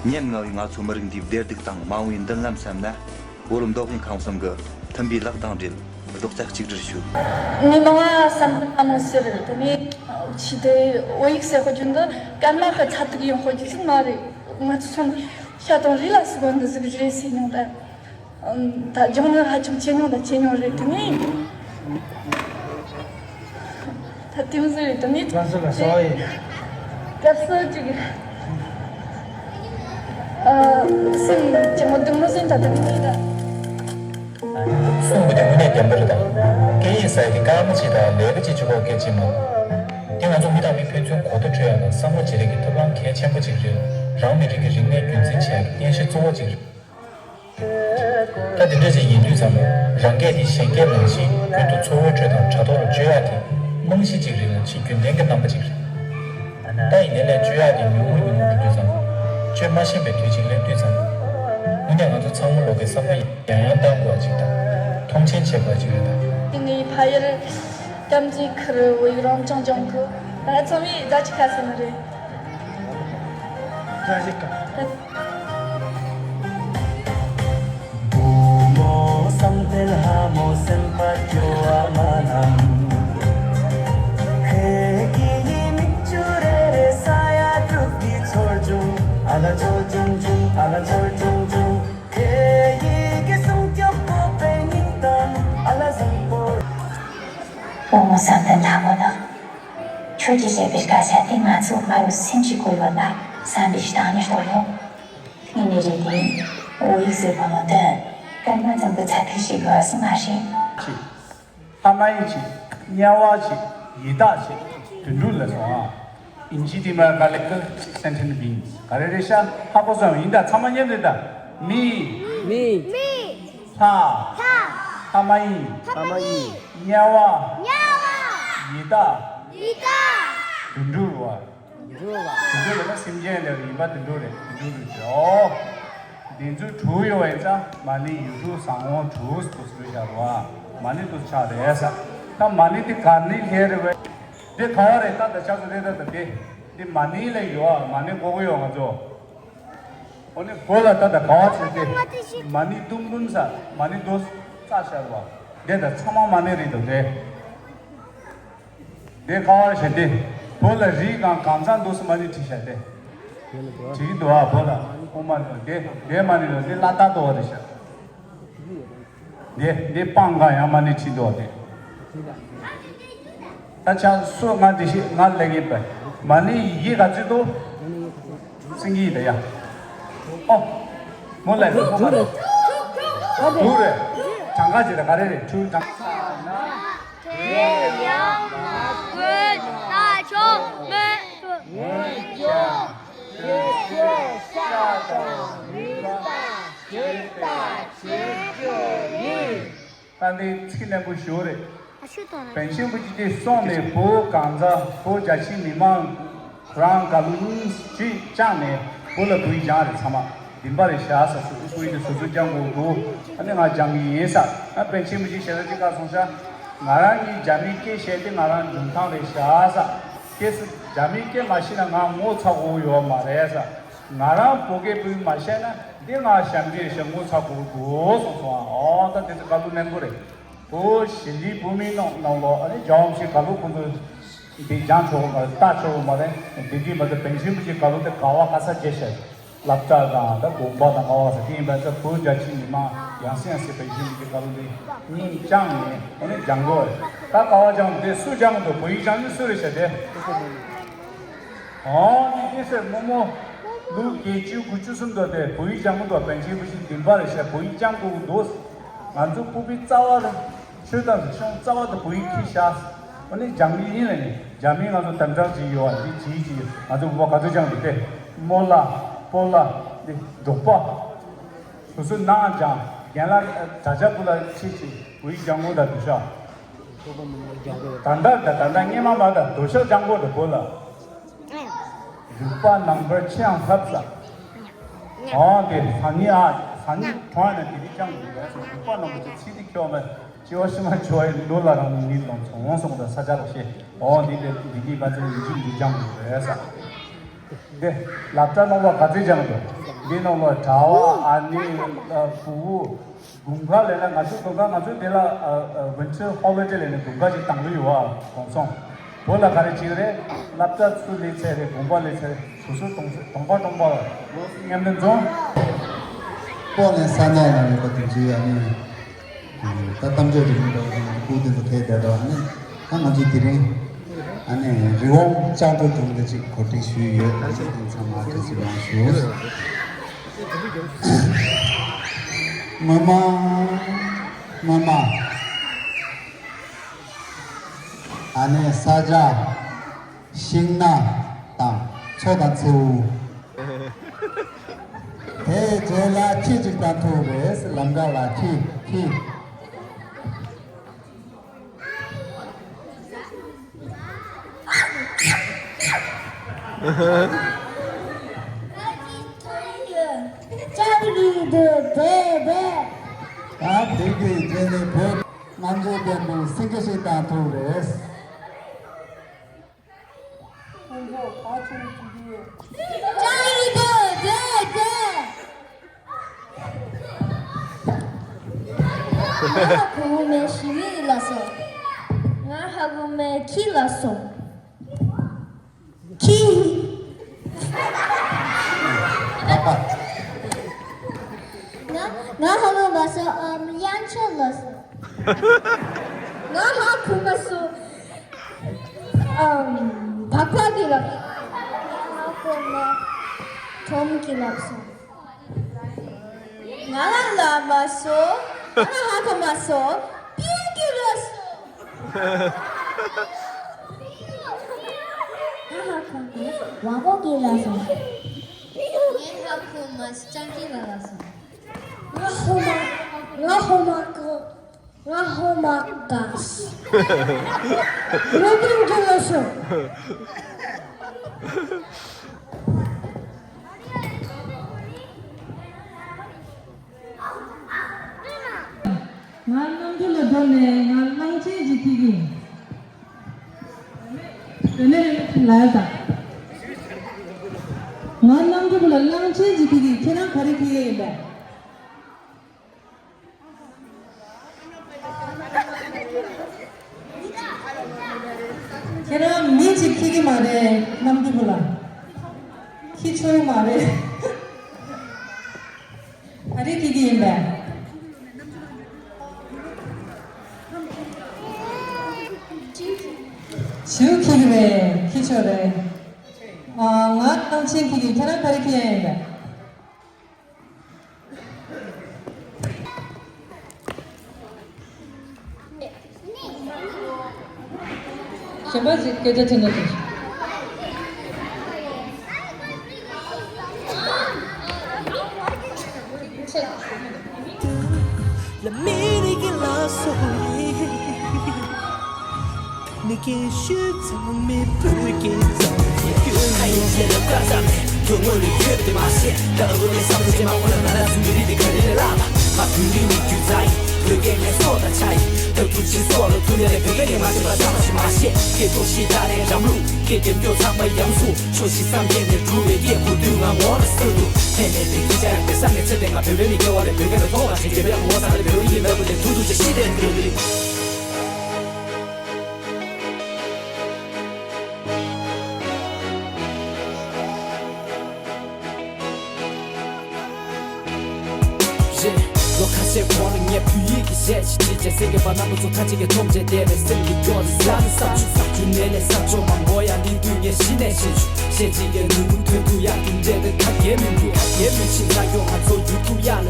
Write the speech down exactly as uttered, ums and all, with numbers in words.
ཉམ་ང་བའི་ང་ཚོ་མི་རིགས་འདིའི་བདེ་སྡུག་དང་མ་འོངས་པའི་མདུན་ལམ་བསམ་ན། བོད་རིགས་མདོ་དབུས་ཁམས་གསུམ་གྱི་མཐུན་པའི་ལག་དང་འབྲེལ་རྡོག་རྩ་གཅིག་སྒྲིལ་ཞུ། ངའི་མིང་ང་བསམ་འཕེལ་ལྷ་མོ་ཟེར། དེ་ནས་ཆི་དེ་བོད་ཡིག་ཟེར་ཤོད་རྒྱུ་འདི་སྐར་མ་གི་ཚ་ཐིག་ཡིན་ཤོད་རྒྱུ་ཟིག་མ་རེད། ང་ཚོ་ཚང་མ་ཤ་དང་རུས་ལ་ཟུག་པ་འདི་ཟིག་རེད་ཟེར་མྱོང་ད། ད་སྦྱོང་ནི་ཧ་ཅང་ཆེ་མྱོང་ད་ཆེ་མྱོང་རེད། དེ་ནས། ད་དེ་མོ་ཟིག་རེད། དེ་ནས་ང་ཚོ་ལ་གསོ་བ་ཡིན། སྐབས་སུ་ཅིག་ཨ། སེམས་ཅིག་མོ་སྡུག་མོ་ཟིན་ད་དེ་ནས་ད། གསུང་གི་དེ་དངོས་གནས་བདེན་པ་རེད་དམ། སྐད་ཡིག་ཟེར་གི་སྐར་མ་གཅིག་དང་ལས་ཀ་གཅིག་བྱེད་དགོས་སྐད་ཅིག་མ། དེ་ང་ཚོ་མི་དང་མི་ཕན་ཚུན་གོ་བརྡ་འཕྲོད་ཡག་དང་བསམ་བློ་བརྗེ་རེས་ཀྱི་ཐབས་ལམ་གལ་ཆེན་པོ་གཅིག་རེད། རང་མི་རིགས་ཀྱི་རིག་གནས་རྒྱུན་འཛིན་བྱེད་ཡག་གི་རྟེན་གཞི་གཙོ་བོ་གཅིག་རེད། ད་དེ་འདྲ་ཅིག་ཡིན་དུས་ཙམ་རང་སྐད་དེ་གཞན་སྐད་ནང་བཞིན་རྒྱུན་དུ་འཚོ་བའི་ཁྲོད་དང་དྲ་ཐོག་ལ་སྤྱོད་ཡག་དེ་རྨང་གཞི་གཅིག་རེད་ལ་ཆེས་རྒྱུན་ལྡན་གྱི་རྣམ་པ་གཅིག་རེད། ད་ཡིན་ནའི་ལས་སྤྱོད་ཡག་དེ་ཉུང་ངུ་ཉུང་ངུ་འགྲོ་དུས་ཙམ་སྤྱོད་མ་ཤེས་པའི་དུས་གཅིག་སླེབས་དུས་ཙམ་དངོས་གནས་ང་ཚོ་ཚང་མ་ལོག་གི་བསམ་བློ་ཡང་ཡང་བཏང་དགོས་པ་གཅིག་དང་མཐོང་ཆེན་བྱེད་དགོས་པ་གཅིག་རེད་ད། དེ་ངའི་ཕ་ཡུལ་སྐམ་རྫི་ཁུལ་བོད་ཡིག་རང་སྦྱོང་ལྗོངས་ཁུལ། ད་ཚང་མས་ད་ཅི་ཁ་ཟེར་ནི་རེད། བཀྲ་ཤིས་བདེ་ལེགས། བུ་མོ་བསམ་འཕེལ་ལྷ་མོ་སེམས་པ་སྐྱོ་བ་མ་ལངས། ཁྱེད་ཀྱི་མིག་ཆུ་རེ་རེ་ས་ཡ་དྲུག་གི་ཚོར་བྱུང་། ཨ་ལ་ཚོར་བྱུང་བྱུང་། ཨ་ལ་ཚོར་བྱུང་བྱུང་། ཁྱེད་ཀྱི་སྲུང་སྐྱོབ་དགོས་པའི་སྙིང་གཏམ། ཨ་ལ་བཟང་པོ། བུ་མོ་བསམ་འཕེལ་ལྷ་མོ་དང་། ཁྱོད་ཀྱིས་བཤད་པའི་སྐད་ཆ་དེ་ང་ཚོ་ཕ་རོལ་སེམས་ཀྱི་གོ་ཡོད་ན་བསམ་པའི་གཏམ་ནི་རྟོགས་ཡོང་། དངོས་གནས་རེད་དེ། བོད་ཡིག་ཟེར་བ་ནོ་དོན་སྐར་མ་ཙམ་དུ་ཚ་ཐིག་ཞིག་ཡོད་སྲིད་མ་རེད། ཅི། ཨ་མ་ཡིན་ཅི། དམྱལ་བ་ཅི། ཡི་དྭགས་ཅི། དུད་འགྲོ་ལ་སོང་ཨ། ཨིན་ཇི་དེ་མ་ག་ལེ་ཀི་སེན་ཊེན་བིང་ག་རེ་རེད་ཤག་ཧ་གོ་སོང་ཡིན་ད་ཚང་མ་མཉམ་རེད་ད། མི། མི། ལྷ། ལྷ། ཨ་མ་ཡིན། ཨ་མ་ཡིན། དམྱལ་བ། དམྱལ་བ། ཡི་དྭགས། ཡི་དྭགས། དུད་འགྲོ་རུ་བ། དུད་འགྲོ་ལ་ན་སེམས་ཅན་ལས་ཡིན་པ་དུད་འགྲོ་རེད། དུད་འགྲོ་རུ་བྱའོ། དེ་ཚོ་དྲུག་ཡོད་པ་ཡིན་ཙང་མ་ཎི་ཡིག་དྲུག་བཟང་བོ་དྲུག་ཏུ་ཟེར་བཞག་རུ་བ། མ་ཎི་དུ་ཆགས་རེད་ས། ད་མ་ཎི་དེ་ག་ནི་ལྷས་རེད་བས། དེ་ག་བ་རེད་ད་ད་ཆགས་སུ་རེད་ད་ད་དེ། དེ་མ་ཎི་ལས་ཡོད་ཨ་མ་ཎི་གོ་གི་ཡོད་ང་ཚོ། འོ་ནི་གོ་ལ་ད་ད་ག་བ་བྱེད་དེ། མ་ཎི་ཏུམ་ཏུམ་ས་མ་ཎི་དོ་ས་ཤར་བ། དེ་ད་ཚང་མ་མ་ཎི་རེད་དོ་དེ། དེ་ག་བ་བྱེད་དེ། བོད་ལ་རིགས་གང་གང་ཚང་དུ་ས་མ་ཎི་བྲིས་ཤག་དེ། བྲིས་འདུག་ཨ་བོད་ལ་ཨོ་མ་ནི་དེ་དེ་མ་ཎི་ལ་དེ་ལ་ད་དོ་བ་རེད་ཤག་དེ་དེ་སྤང་གང་ཡང་མ་ཎི་ཁྲིད་འདུག་དེ། ད་ཆ་སོ་ང་དེ་ཤི་ང་ལེགས་ཡིན་པས་མ་ཎི་ཡི་གེ་ག་ཚོད་དོ། སེང་གེ་ཡིན་ད་ཡ། ཨོ། མོ་ལ་ཡི་གེ་ཁོ་མ་རེད། དུ་རེད། གྲངས་ཀ་ཅི་རེད་ག་རེ་རེད་ཁྲུ་གྲངས། དེ་ཡང་མ་བཀོད་ལྟ་ཆོག་མེད། ངེས་སྐྱོན། ཤེས་ཤེས་ཤ་དང་རུས་པ་ཞིབ་ལྟ་བྱེད་རྒྱུ་ཡིན། ད་འདི་ཚིག་ནན་པོ་ཞུ་རེད། པཎ་ཆེན་པོ་ཅིག་དེ་སོང་ནས་བོད་གང་ཟག་བོད་རྒྱ་ཆེའི་མི་མང་ཁོ་རང་ག་ལུ་གཉིས་ཅིག་བཅངས་ནས་བོད་ལ་བོད་ཡིག་སྦྱང་རེད་ཚང་མ་བདེན་པ་རེད་ཤག་ས་སུ་སུ་ཡིན་དེ་སོ་སོ་སྦྱང་དགོས་འདུག་ཨ་ནི་ང་སྦྱང་གི་ཡིན་ས་ང་པཎ་ཆེན་པོ་ཅིག་ཞེ་ས་ཅིག་བཀའ་སོང་ཤག་ང་རང་གིས་རྒྱ་མིའི་སྐད་བཤད་དེ་ང་རང་འཇོན་ཐང་རེད་ཤག་ས། སྐད་སུ་རྒྱ་མིའི་སྐད་མ་ཤེས་ན་ང་ངོ་ཚ་དགོས་ཡོད་མ་རེད་ས། ང་རང་བོད་སྐད་བོད་ཡིག་མ་ཤེས་ན་འདི་ང་ཞབས་འདྲེན་ཞབས་ངོ་ཚ་དགོས་འདུག་གསུངས་སོང་ཨ། འོ་ད་དེ་ཚོ་བཀའ་སློབ་ནན་པོ་རེད། བོད་ཞི་ལི་བོད་མིའི་ནང་ནང་ལོགས་ཨ་ནི་རྒྱལ་བ་རིན་པོ་ཆེ་བཀའ་སློབ་ཁོང་ཚོ་འདི་སྦྱང་ཆོག་གི་མ་རེད་ལྟ་ཆོག་གི་མ་རེད། འདི་འདི་མ་གཏོགས་པཎ་ཆེན་རིན་པོ་ཆེའི་བཀའ་སློབ་དེ་ག་བ་ག་ས་བརྗེད་ཤག་སློབ་གྲྭ་དང་ད་དགོན་པ་དང་ག་བ་ས་དེ་ཡིན་པ་ཚོ་བོད་རྒྱ་ཆེ་མི་མང་ཡང་སེ་ཡང་སེ་པཎ་ཆེན་རིན་པོ་ཆེའི་བཀའ་སློབ་དེ་གཉིས་སྦྱངས་ནས་ཨ་ནི་སྦྱང་དགོས་རེད། ད་ག་བ་སྦྱང་དེ་སུ་སྦྱང་དགོས་བོད་ཡིག་སྦྱང་ནི་སུ་རེད་ཤག་དེ། ཨོ་ནི་ཨེ་སེར་རྨོ་མོ་ལོ་བརྒྱད་ཅུ་དགུ་བཅུ་ཙམ་འདུག་སྟེ་བོད་ཡིག་སྦྱང་གི་འདུག་པཎ་ཆེན་རིན་པོ་ཆེ་བདེན་པ་རེད་ཤག་བོད་ཡིག་སྦྱང་དགོས་ཀྱི་འདུག་ང་ཚོ་ཕུག་པའི་རྩ་བ་རུ་ཆོས་དང་རིག་གཞུང་རྩ་བ་དུ་བོད་ཡིག་ཁྱེར་ཤག་ཨོ་ནི་སྦྱང་གི་ཡིན་ལ་ནི་རྒྱ་མིའི་ང་ཚོ་དམ་དྲག་ཅིག་ཡོད་པ་འདི་བྱིས་ཅིག་ང་ཚོ་བོད་པ་ག་ཚོད་སྦྱང་དགོས་ཏེ་རྨོ་ལ་སྤོ་ལ་འདི་འབྲོག་པ་སོ་སོའི་ནང་སྦྱང་རྒན་ལགས་གྲྭ་ཆས་པོ་ལ་ཁྱེར་ཅིག་བོད་ཡིག་སྦྱང་དགོས་ད་འདུག་ཤག་ད་ལྟ་ད་ད་ལྟ་སྔས་མ་མ་ད་དོ་ཤལ་ལྗང་གོ་དུ་བོད་ལ། རིག་པ་ནང་པར་ཆེའང་ལྷབ་ས། ཨོ་དེ་ས་ནི་ཨ་ས་ནི་གྲོང་ན་དེ་རིགས་ཀྱང་མི་རེད་སོ་རིག་པ་ནང་པར་ཚིག་དེ་ཁྱོད་མ་ཅི་བ་ཤི་མ་ཅོ་ཨེ་ལོ་ལ་རང་ནི་ལོང་ཚོང་སོང་ད་ས་ཆ་ལ་ཤེས་ཨོ་འདི་དེ་འདི་གི་ག་ཚོད་མི་གཅིག་འདི་ཀྱང་མི་རེད་ས། འདི་ལབ་ད་ནོ་བ་ག་ཚོད་ཀྱང་འདུག་འདི་ནང་ལ་གྲྭ་བ་ཨ་ནི་ཕྲུ་གུ་དགུན་ཁ་ལས་ན་ང་ཚོ་དགུན་ཁ་ང་ཚོ་འདི་ལ་winter holiday ལས་ནས་དགུན་ཁ་ཅིག་བཏང་གི་ཡོད་པ་གོང་སོང་། བོད་ལ་ག་རེ་བྱེད་ཀྱི་རེད། སློབ་གྲྭ་ཚུར་སླེབས་ཚར་རེད། དགོན་པ་སླེབས་ཚར་རེད། སོ་སོའི་གྲོང་གྲོང་པ་གྲོང་པ་མཉམ་དུ་འཛོམས། ལྐོག་ནས་ས་ནས་ལ་ཡོད་པ་དེ་ཚོའི་ཨ་ནི་ད་གཏམ་བརྗོད་ཀྱི་མི་འདྲ་བ་དང་སྐུ་དེ་ཚོ་ཕེབས་བསྡད་འདུག་ཨ་ནི་ད་ང་ཚོས་དེ་རིང་ཨ་ནི་རི་བོང་ལྕགས་སྒྲོག་སྒྲུང་འདི་ཅིག་གོ་སྒྲིག་ཞུས་ཡོད། ཨ་ནི་ཚང་མ་ཐུགས་རྗེ་གནང་ཞུ། སྔོན་མ་སྔོན་མ་ཨ་ནི་ས་ཆ། ཤིང་ནགས་དང་མཚོ་དང་མཚེའུ། དེའི་རྗེས་ལ་ཁྱི་གཅིག་དང་ཐུག་རེད། ལམ་ཁ་ལ་ཁྱི་ཁྱི། ལྕགས་རི་འདི་བསྡད་བསྡད། ད་དེ་གི་རྗེས་ནས་བོད་རྣམ་དཔྱོད་ལྡན་པའི་སེང་གེ་ཞིག་དང་ཐུག་རེད། ལྕགས་རི་འདི་བསྡད་བསྡད། ང་ཧ་གོ་མེད་ཞི་མི་ལ་སོ། ང་ཧ་གོ་མེད་ཁྱི་ལ་སོ། ཁྱི། ང་ང་ཧ་གོ་མ་སོ། ཨམ་དབྱངས་ཅན་ལ་སོ། ང་ཧ་གོ་མ་སོ། ཨམ་བག་ཕ་གི་ལ། ང་ཧ་གོ་མ་ཁྲོམ་གྱི་ལ་སོ། ང་ལ་ལ་མ་སོ། ང་ཧ་གོ་མ་སོ། པིང་གི་ལ་སོ། ང་ཧ་གོ་མ་བ་གོ་གི་ལ་སོ། ངས་ཧ་གོ་མ་སྤྱང་ཀི་ལ་ལ་སོ། ང་ཧོ་མ་ང་ཧོ་མ་གོ། ང་ཧོ་མ་ག་སོ། ང་པིང་གི་ལ་སོ། ང་གནམ་གྲུ་ལ་འགྲོ་ནས་ང་གླང་ཆེན་ཅིག་ཁྱེར་གྱི་ཡིན། དེ་ནས་ལ་ཡ་དང་། ང་གནམ་གྲུ་ལ་གླང་ཆེན་ཅིག་ཁྱེར་གྱི་ཡིན། ཁྱེད་རང་ག་རེ་ཁྱེར་ཡ་ཡིན་པས། ཁྱེད་རང་མི་གཅིག་ཁྱེར་གྱི་མ་རེད། གནམ་གྲུ་བུ་ལ་ཁྱེར་ཆོག་གི་མ་རེད། ག་རེ་ཁྱེར་གྱི་ཡིན་པས། བྱིའུ་ཁྱེར་གྱི་རེད། ཁྱེར་ཆོག་རེད། ཨ། ང་གླང་ཆེན་ཁྱེར་གྱི། ཁྱེད་རང་ག་རེ་ཁྱེར་ཡ་ཡིན་པས། གཞན་པ་ཞིག་སྐད་ཆ་དྲིས་ན་དྲིས། རེད། ལོ་ཁ་ཤས་གོང་ལ་ངས་བོད་ཡིག་གི་གཞས་ཤིག་བྲིས་རྗེས། སེང་གེ་པ་རྣམ་པ་ཚོ་ཁ་ཅིག་གིས་མཐོང་རྗེས་བདེ་བའི་སེམས་ཀྱིས་སྐྱོ་རེ་ཟ་རེ་བསམ་བྱུང་། བསམ་རྒྱུ་ནས་ལས་བསམ་བྱུང་མང་པོ་ཡང་ལིང་དུས་ངས་གཞི་ནས་ཤེས་བྱུང་། གཞས་གཅིག་གིས་ལུས་ཕུང་ཐོན་ཐུབ་ཡག་དུམ་གྲས་དེ་ཁ་གྱེས་མི་འདུག་ཁ་གྱེས་མི་ཕྱིན་ལ་ཡོང་ང་ཚོ་ཡུ་ཐུབ་ཡག་ལ།